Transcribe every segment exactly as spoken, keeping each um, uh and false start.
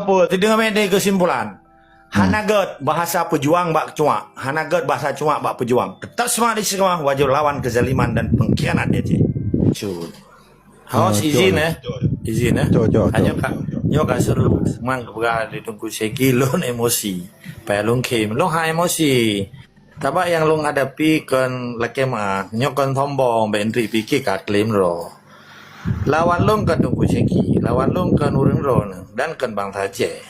Peue teudeungoe di keusimpulan? Hana gét bahasa peujuang bak cuak, hana gét bahasa cuak bak peujuang. Teutap seumangat istiqamah, wajéb lawan keuzaliman dan pengkhianat di Aceh. Cut. Hos, izin, eh. Izin, eh. Nyoe ka, nyoe ka seuru. Man geupeugah di Teungku Syeki, lôn emosi. Payah lôn khém, lôn ha emosi. Sabab nyang lôn hadapi kon lakée meu'ah, nyoe kon sombong, bèk neutrik pike ka klaim droe. Lawan lôn kon Teungku Syeki, lawan lôn kon ureuëng droe dan kon bansa Aceh.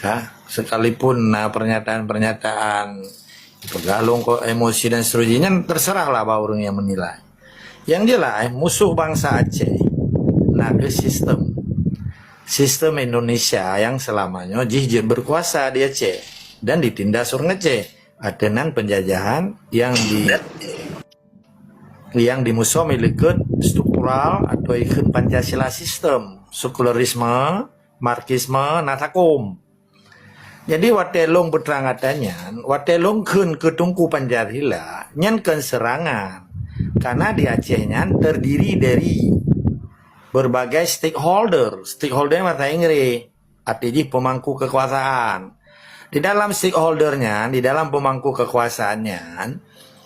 Ha, sekalipun na pernyataan-pernyataan peugah lôn kok emosi dan seterusnya, nyan terserahlah bak ureuëng nyang menilai. Nyang jeulaih, musoh bansa Aceh na kheueh sistem. Sistem Indonesia nyang seulama nyoe jih jeuet berkuasa di Aceh dan ditindas ureuëng Aceh. Ateueh nan penjajahan nyang di, nyang dimusoh meulakée struktural atau ikheun Pancasila sistem, sekularisme, Marxisme, na sakom. Jadi watée lôn peutrang ata nyan, watée lôn kheun keu Teungku Pancasila, nyan kon seurangan. Karena di Aceh nyan terdiri dari berbagai stakeholder. Stakeholder bahasa Inggris, arti jih pemangku kekuasaan. Di dalam stakeholder nyan, di dalam pemangku kekuasaan nyan,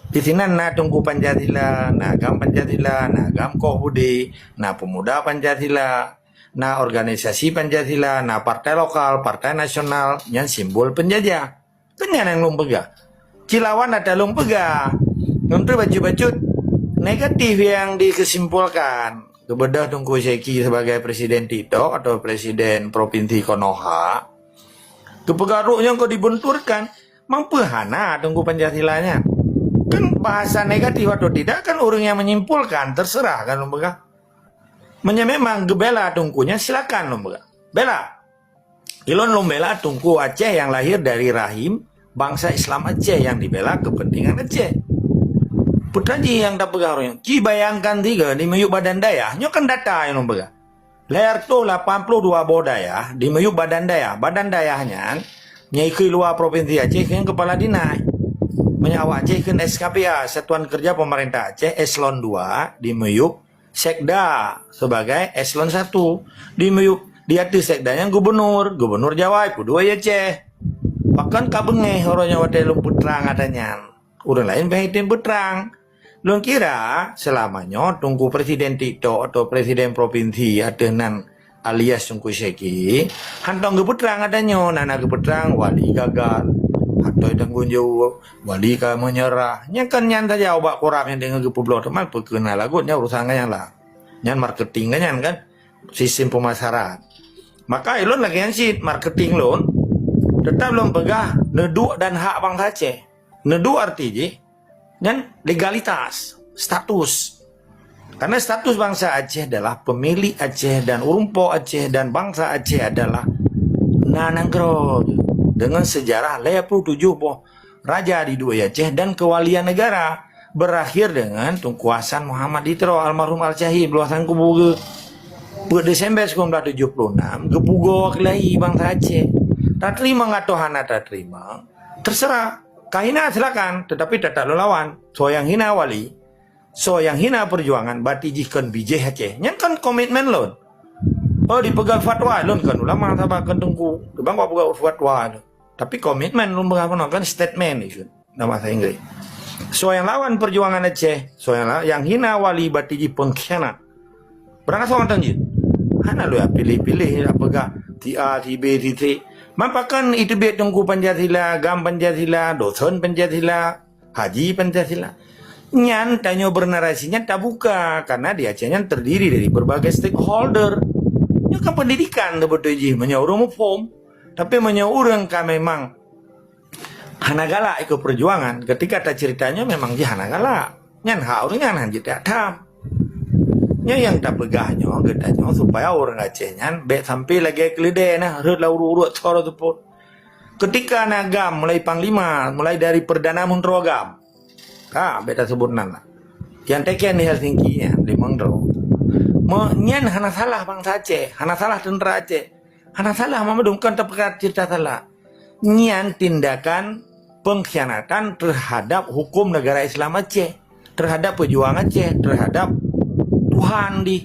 di sinan na Teungku Pancasila, na GAM Pancasila, na GAM Koh Budi, na Pemuda Pancasila, na organisasi Pancasila, na partai lokal, partai nasional, nyan simbol penjajah. Kan nyan nyang lôn peugah. Cilawan ata lôn peugah. Ngon tu bacut-bacut negatif nyang dikeusimpolkan. Geubeudôh Teungku Syeki sebagai presiden TikTok atau presiden provinsi Konoha. Geupeugah rôk nyang ka dibenturkan. Mampu hana Teungku Pancasila nyan. Kan bahasa negatif atau tidak kan ureuëng nyang menyimpulkan, terserah kan lôn peugah. Meunyoe memang geubela Teungku nyan, silakan lôn peugah. Bela. Ilôn lôn bela Teungku Aceh nyang lahir dari rahim bansa Islam Aceh nyang dibela kepentingan Aceh. Peue jih nyang tapeugah ureuëng nyan, ci bayangkan tiga di miyueb badan dayah, nyoe kan data nyang lôn peugah. Lhèe reutôh lapan ploh dua boh dayah di miyueb badan dayah. Badan dayah nyan, nyan ikheun luwa provinsi Aceh keu kepala dinas. Meunyoe awak Aceh kheun S K P A, Satuan Kerja Pemerintah Aceh, eselon dua, di miyueb sekda sebagai eselon satu. Di miyueb, di ateueh sekda nyan gubunur, gubunur Jawa, peuduek Aceh. Pakon ka beungéh uroe nyoe watée lôn peutrang ata nyan. Ureuëng laén bèk item peutrang. Lôn kira, seulama nyoe Teungku Presiden TikTok atau Presiden Provinsi ateueh nan alias Teungku Syeki, hantom geupeutrang ata nyoe, na, na geupeutrang wali gagal, atau tanggong jaweueb, wali ka meunyeurah. Nyan kan nyan saja ubak kurang nyang deungon geupeubloe teuma peukeuh na lagot nyan urusan nyan lah. Nyan marketing nyan kan, sistem pemasaran. Maka ilôn lagée nyan cit marketing lôn, teutap lôn peugah neuduek dan hak bansa Aceh. Neuduek arti jih, nyan legalitas, status. Karena status bangsa Aceh adalah pemilik Aceh dan ureuëng po Aceh dan bangsa Aceh adalah na nanggroe deungon sejarah lhèe ploh tujoh boh raja di duek Aceh dan kewalian negara berakhir dengan Teungku Hasan Muhammad di Tiro almarhum Al-Syahid Bluasan Kubuge. Peuet Desember sikureueng blaih tujoh ploh nam geupugoe keulayi bangsa Aceh. Tateurimong atau hana tateurimong, terserah. Ka hina silakan, tetapi teutap lôn lawan. Soe nyang hina wali, soe nyang hina perjuangan, berarti jih kon bijéh Aceh. Nyan kan komitmen lôn. Oh, dipeugah fatwa, lôn kon ulama saban kon teungku. Teuma peugah fatwa lôn. Tapi komitmen lôn peugah meunan kan statement itu. Dalam bahasa Inggris. Soe nyang lawan perjuangan Aceh, soe nyang la-, nyang hina wali berarti jih pengkhianat. Beurangkasoe mantong jih. Hana lôn piléh-piléh nak peugah si A, si B, si C. Man pakon iteubiet Teungku Pancasila, GAM Pancasila, dosen Pancasila, haji Pancasila. Nyan tanyoe bernarasi nyan tabuka, karena di Aceh nyan terdiri dari berbagai stakeholder. Nyoe kan pendidikan beutôi jih meunyoe ureuëng muphom. Tapi meunyoe ureuëng ka memang hana galak ikut perjuangan, ketika tacerita nyoe memang jih hana galak. Nyan hak ureuëng nyan, hana jeuet that tham. Nyoe nyang tapeugah nyoe geutanyoe supaya ureuëng Aceh nyan bék sampai lagée keuleudée nah rhot lam uruek-uruek cor teupot. Ketika na GAM mulai panglima, mulai dari Perdana Menteri GAM. Ha, bék taseubut nan lah. Nyang teken di Helsinki nyan, di Mengdro. Me-, nyan hana salah bangsa Aceh, hana salah tentera Aceh. Hana salah Muhammad Dum, kon tapeugah cerita salah. Nyan tindakan pengkhianatan terhadap hukum negara Islam Aceh, terhadap pejuang Aceh, terhadap Tuhan di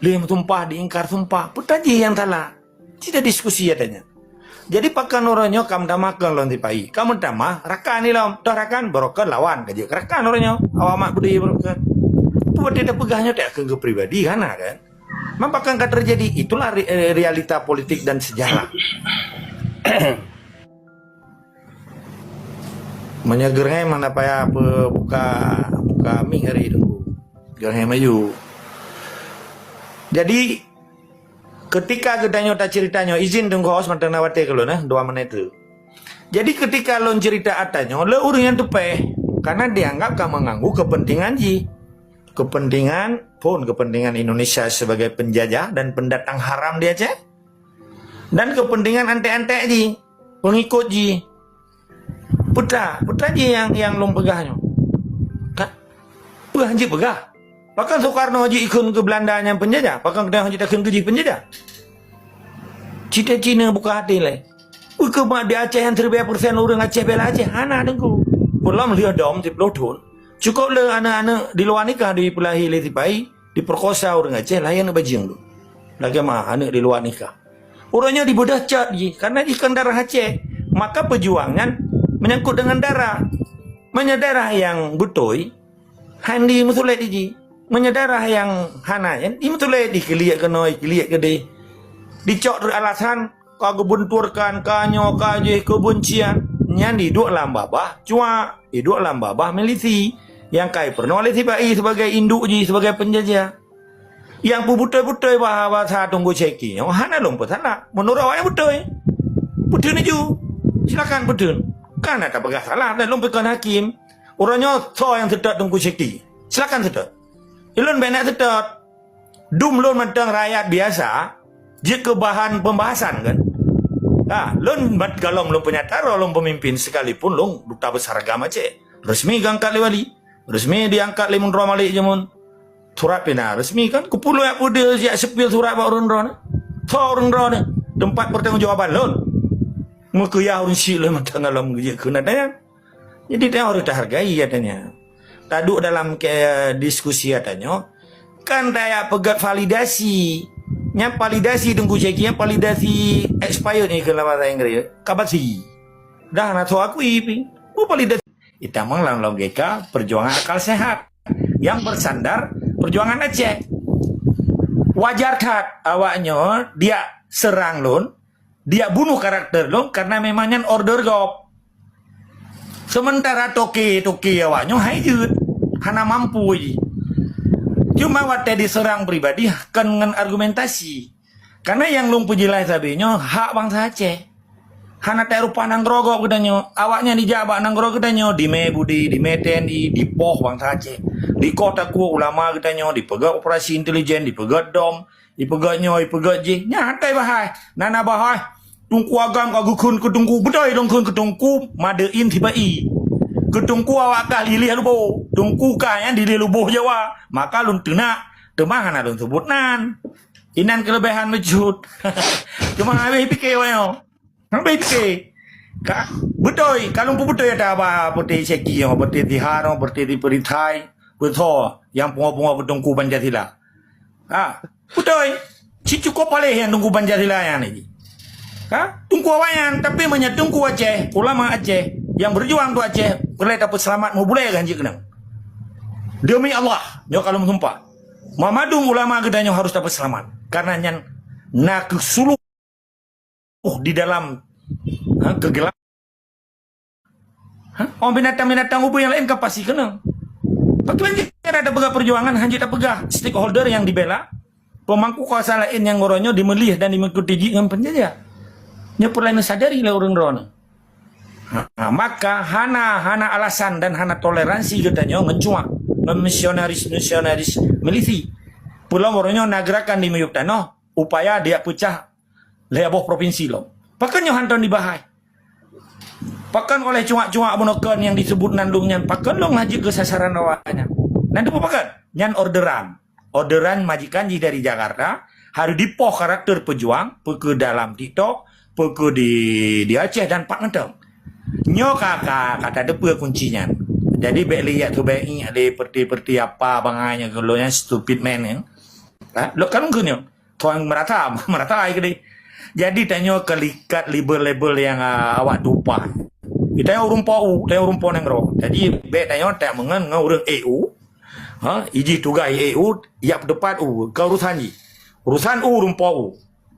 lheueh meusumpah, diingkar sumpah. Peue jih nyang salah? Ci ta diskusi ata nyan. Jadi pakon uroe nyoe ka meutamah keu lôn sipai. Ka meutamah rakan ilom, toh rakan beurokon lawan ka jeuet keu rakan uroe nyoe. Awak mak beudôh beurokon. Peue watèe tapeugah nyoe tak keu pribadi hana kan? Memang pakon ka teujadi, itulah re-, eh, realita politik dan sejarah. Meunyoe geurhem hana payah pe-, buka, buka mik hari Teungku. Geurhem ayue. Jadi, ketika geutanyoe taceurita nyoe, izin Teungku Hos mantong na watèe keu lôn, eh, dua menit tu. Jadi, ketika lôn ceurita ata nyoe, le ureueng nyang teupèh, karena dianggap ka mengganggu kepentingan jih. Kepentingan, pun kepentingan Indonesia sebagai penjajah dan pendatang haram di Aceh. Dan kepentingan antek-antek jih, pengikut jih. Peue ta, peue ta jih nyang, nyang lôn peugah nyoe. Ka, peue han jeuet peugah? Pakon Soekarno jikheun keu Belanda nyang penjajah? Pakon geutanyoe han jeuet takheun keu jih penjajah? Cita cina buka hati lé. Peue keuh mak di Aceh nyang siribèe persen ureueng Aceh bela Aceh? Hana Teungku. Peulom lheueh dom siplôh thôn. Cukup le aneuk-aneuk di luwa nikah dipeulahé lé sipai, diperkosa ureueng Aceh, lahé aneuk bajeueng tu. Lagèe ma aneuk di luwa nikah. Ureueng nyoe dibeudôh cot jih, karena jih kon darah Aceh. Maka peujuang nyan menyangkut dengan darah. Meunyoe darah nyang beutôi, han dimeusulet jih. Meunyoe darah nyang hana nyan, dimeusulet, dikeuliek keunoe, dikeuliek keudeh. Dicok alasan, ka geubunturkan, ka nyoe, ka jih, keubencian. Nyan diduek lam babah cuak, diduek lam babah milisi. Nyang ka ipeurunoe lé sipai sebagai induk jih, sebagai penjajah. Nyang peubeutôi-beutôi bahasa Teungku Syeki nyoe hana lôn peusalah. Meunurot awaknyan beutôi. Peutheun laju. Silakan peutheun. Kan na tapeugah salah dan lôn pih kon hakim. Uroe nyoe soe nyang seutôt Teungku Syeki? Silakan seutôt. Ulôn bèk na seutôt. Dum lôn mantong rakyat biasa, jeuet keu bahan pembahasan kan. Ha, lôn mat galom lôn peunyata droe lôn peumimpin sekalipun lôn duta besar agam Aceh. Resmi geuangkat lé wali. Resmi diangkat lé Meunroe Malik jameun. Surat pih na resmi kan, keupeue lôn jak peudeuh, jak seupil surat bak ureueng droeneuh? Soe ureueng droeneuh? Teumpat pertanggungjawaban lôn. Meukeuyah ureueng syik lôn mantong galom geujak keu nyan. Jadi, tanyoe harôh tahargai ata nyan. Taduek dalam ke-, diskusi ata nyoe, kan tajak peugöt validasi. Nyan validasi Teungku Syeki, nyan validasi expired nyan keu lam bahasa Inggréh. Ka basi. Dah na soe akui pih. Peue validasi? Itamong lam logika perjuangan akal sehat yang bersandar perjuangan Aceh. Wajar that awak nyoe diak serang lôn, diak bunoh karakter lôn karena memang nyan order gob. Sementara toke-toke awak nyoe hai jeuet, hana mampu jih. Cuma watèe diserang pribadi kon ngon argumentasi. Karena nyang lôn peujeulaih sabe nyoe hak bansa Aceh. Hana tarupa nanggroe gob geutanyoe. Awaknyan jijak bak nanggroe geutanyoe, dimè budi, dimè T N I, dipoh bansa Aceh. Dikoh takue ulama geutanyoe, dipeugöt operasi intelijen, dipeugöt dom, dipeugöt nyoe, dipeugöt jih. Nyan hana bahai. Nana bahai. Teungku Agam ka geukheun keu Teungku. Beutôi lôn kheun keu Teungku, madein sibai. Keu Teungku awak kah lilih luboh. Teungku kah nyan dilih luboh Jawa. Maka lôn teunak. Teuma hana lôn seubut nan. Inan keuleubehan meucut. Teuma habéh pike awaknyoe. Habéh pike. Ka, beutôi, ka lôn peubeutôi ata haba Peuté Syeki nyoe, Peuté Tihar nyoe, Peuté Dipeurithai, peusoe nyang pungoh-pungoh beuteungku Pancasila. Ha, beutôi. Ci cukup paléh nyang teungku Pancasila nyan ni. Ha? Teungku awaknyan, tapi meunyoe teungku Aceh, ulama Aceh, nyang beujuang untuk Aceh, peureulèe tapeuseulamat meubulèe geuh hanjeuet keunong. Demi Allah, nyoe ka lôn meusumpah. Meumandum ulama geutanyoe harôh tapeuseulamat. Karena nyan na keusuluh di dalam, ha, keugelam. Ha? Oh, binatang-binatang ubé nyang laén ka pasti keunong. Pakon jih ada peugah perjuangan, hanjeuet tapeugah stakeholder nyang dibela, pemangku kuasa laén nyang uroe nyoe dimeulih dan dimeukuti jih ngon penjajah. Nyoe peureulèe neusadari lé ureueng droeneuh. Ha, ha, maka hana, hana alasan dan hana toleransi geutanyoe ngon cuak, ngon misionaris-misionaris milisi. Peulom uroe nyoe na geurakan di miyueb tanoh, upaya diak peucah lhèe boh provinsi lom. Pakon nyoe hántom dibahai? Pakon oleh cuak-cuak bunoe kon nyang diseubut nan lôn nyan, pakon lôn hanjeuet keu sasaran awaknyan? Nan teupeu pakon? Nyan orderan. Orderan majikan jih dari Jakarta, harôh dipoh karakter peujuang, peu keuh dalam TikTok, peu keuh di, di Aceh dan pat mantong. Nyoe ka, ka, ka tateupeue kunci nyan. Jadi, bèk lé jak teubaék lé peureute-peureute apa bangai nyan keu lôn nyan stupid man nyan. Ha? Lôn kalon keu nyoe. Tuan merata, merata ai keudeh. Jadi tanyoe keulikat label-label nyang, ah, awak tumpah. Tanyoe ureuëng po u, tanyoe ureuëng po nanggroe. Jadi bék tanyoe tak meungon ngon ureuëng A U. Ha, ijih tugaih A U, yak peuteupat u, keu urusan jih. Urusan u ureuëng po u.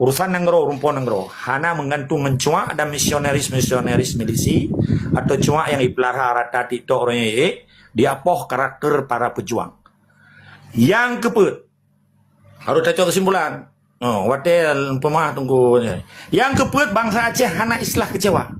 Urusan nanggroe, ureuëng po nanggroe. Hana meugantung ngon cuak dan misionaris-misionaris milisi atau cuak nyang ipeulara rata TikTok ureuëng A U, diapoh karakter para pejuang. Nyang keupeuet, harôh tacok keusimpulan. Oh, watée peumah tunggu. Nyang keupeuet, bansa Aceh hana islah keucewa.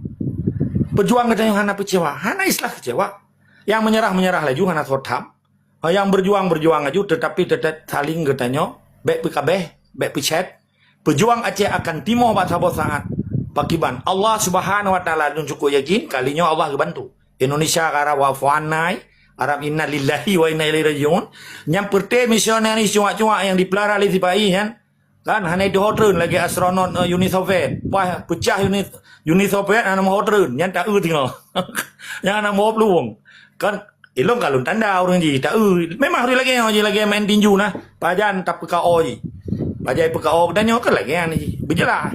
Pejuang geutanyoe hana keucewa, hana islah keucewa. Nyang meunyeurah-meunyeurah laju hana soe tham. Nyang berjuang-berjuang laju, tetapi tetap saling geutanyoe bék peukabeh, bék peucét. Pejuang Aceh akan timoh bak saboh saat. Pakiban Allah Subhanahu Wa Taala, lôn cukup yakin kali nyoe Allah geubantu. Indonesia ka rab wafan nai, Arab inna lillahi wa inna ilaihi rajiun. Nyang peureuté misionaris cuak-cuak nyang dipeulara lé sipa-i nyan, kan, hana jiteuho treun lagée astronot, eh, Uni Soviet. Pas peucah Uni, Uni Soviet hana meuho treun, nyan ta-eu teungoh. Nyan hana meuho peuluwong. Kan, ilong ka lôn tanda ureuëng jih, ta-eu. Memang harôh lagée nyoe jih, lagée main tinju nah. Pajan tapeuka-o jih. Pajan ipeuka-o geutanyoe kan lagée nyan jih. Beujeulaih.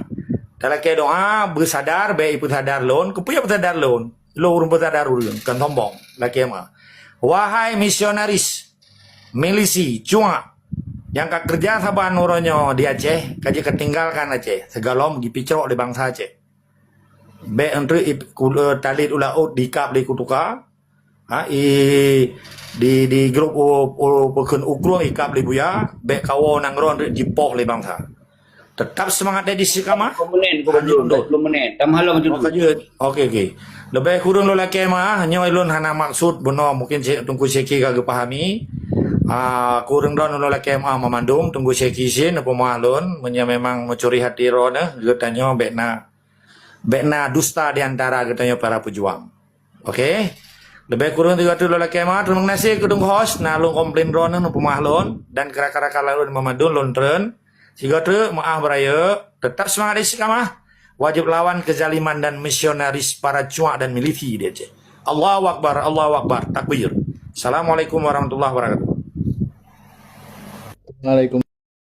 Talakée doa, beusadar, bék ipeusadar lôn, keupeue peusadar lôn. Lôn ureuëng peusadar ureuëng, kon sombong, lakée meuah. Wahai misionaris, milisi, cuak, nyang ka keureuja saban uroe nyoe di Aceh, ka jeuet ka tinggalkan Aceh, sigohlom jipicrok lé bansa Aceh. Bék euntreuk i, ku, eh, talét u laôt dikab lé kutuka, ha, i, di, di grup u, u, peukheun u krueng ikab lé buya, bék kawoe nanggroe euntreuk jipoh lé bansa. Tetap seumangat dan istiqamah. Dua puluh menit, dua puluh menit. Tambah lom tu. Oh, ka jeuet. Okey, okey. Leubeh kureueng lôn lakée meuah, nyoe lôn hana maksud bunoe, mungkin Syek, Teungku Syeki ka geupahami. Ah, kureueng droeneuh lôn lakée meuah meumandum, Teungku Syeki cit neupeumeuah lôn, meunyoe memang meucuri hati droeneuh, geutanyoe bék na, bék na dusta di antara geutanyoe para pejuang. Okey. Leubeh kureueng tiga tu lôn lakée meuah. Terima kasih keu Teungku host, na lôn komplain droeneuh, neupeumeuah lôn, dan keu rakan-rakan lôn meumandum lôn treun. Sigoe treuk meuah beurayeuk, tetap seumangat istiqamah. Wajib lawan kezaliman dan misionaris para cuak dan milisi di Aceh. Allahu Akbar, Allahu Akbar, takbir. Assalamualaikum warahmatullahi wabarakatuh. Waalaikum